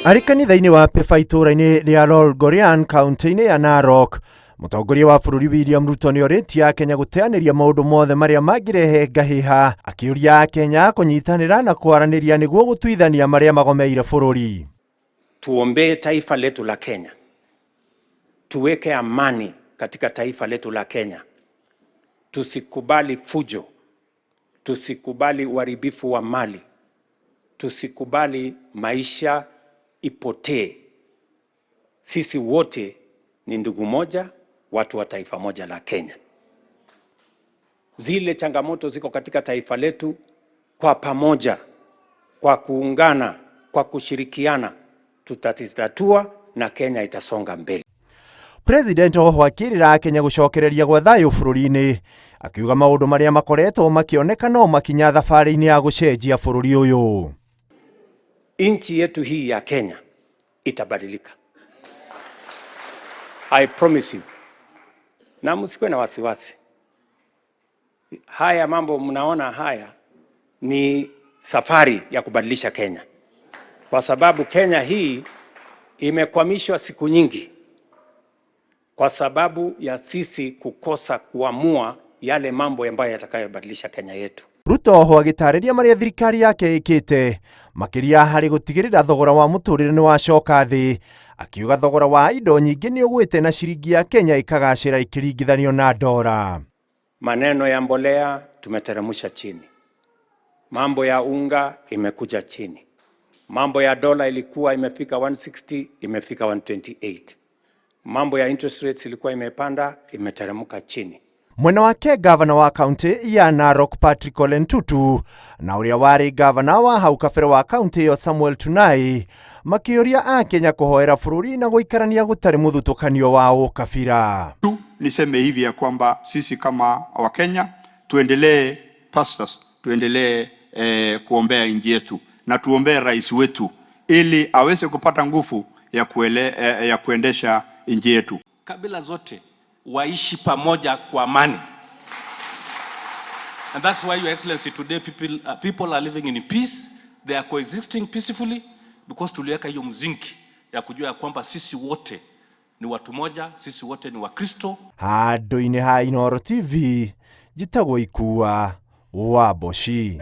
Arĩ kanitha-inĩ wa Pefa itũũra-inĩ rĩa Lolgorian kaunti-inĩ ya Narok, mũtongoria wa bũrũri William Ruto nĩ orĩtie Akenya gũteanĩria maũndũ mothe marĩa mangĩrehe ngahĩha, akĩũria Akenya kũnyitanĩra na kwaranĩria nĩguo gũtuithania marĩa magomeire bũrũri. Tuombee taifa letu la Kenya, tuweke amani katika taifa letu la Kenya, tusikubali fujo, tusikubali uharibifu wa mali, tusikubali maisha ipotee. Sisi wote ni ndugu moja, watu wa taifa moja la Kenya. Zile changamoto ziko katika taifa letu, kwa pamoja, kwa kuungana, kwa kushirikiana, tutazitatua na Kenya itasonga mbele. President oho akĩrĩra Akenya gũcokereria gwa thayũ bũrũri-inĩ, akiuga maũndũ marĩa makoretwo makĩoneka no makinya thabarĩ-inĩ ya gũcenjia bũrũri ũyũ. Nchi yetu hii ya Kenya itabadilika. I promise you. Na msikuwe na wasiwasi. Haya mambo mnaona haya ni safari ya kubadilisha Kenya, kwa sababu Kenya hii imekwamishwa siku nyingi kwa sababu ya sisi kukosa kuamua yale mambo ambayo yatakayobadilisha Kenya yetu. Ruto oho agĩtarĩria marĩa thirikari yake ĩkĩte makĩria harĩ gũtigĩrĩra thogora wa mũtũrĩre nĩ wacoka thĩ, akiuga thogora wa indo nyingĩ nĩ ũgwĩte na ciringi ya Kenya ĩkagacĩra ĩkĩringithanio na ndora. Maneno ya mbolea tumeteremsha chini, mambo ya unga imekuja chini, mambo ya dola ilikuwa imefika 160 imefika 128, mambo ya interest rates ilikuwa imepanda imeteremka chini. Mwena wake gavana wa kaunti ya Narok Patrick Ole Ntutu na ũrĩa warĩ gavana wa hau kabere wa kaunti ĩyo Samuel Tunai makĩũria Akenya kũhoera bũrũri na gũikarania gũtarĩ mũthutũkanio wa ũkabira. Tu niseme hivi ya kwamba sisi kama Wakenya tuendelee, pastors, tuendelee kuombea nchi yetu na tuombee rais wetu ili aweze kupata nguvu ya kuendesha nchi yetu. Kabila zote waishi pamoja kwa amani. And that's why, Your Excellency, today people are living in peace, they are coexisting peacefully because tuliweka hiyo msingi ya kujua ya kwamba sisi wote ni watu moja, sisi wote ni Wakristo. Handũ-inĩ ha Inooro TV, njĩtagwo Ikua wa Mboci.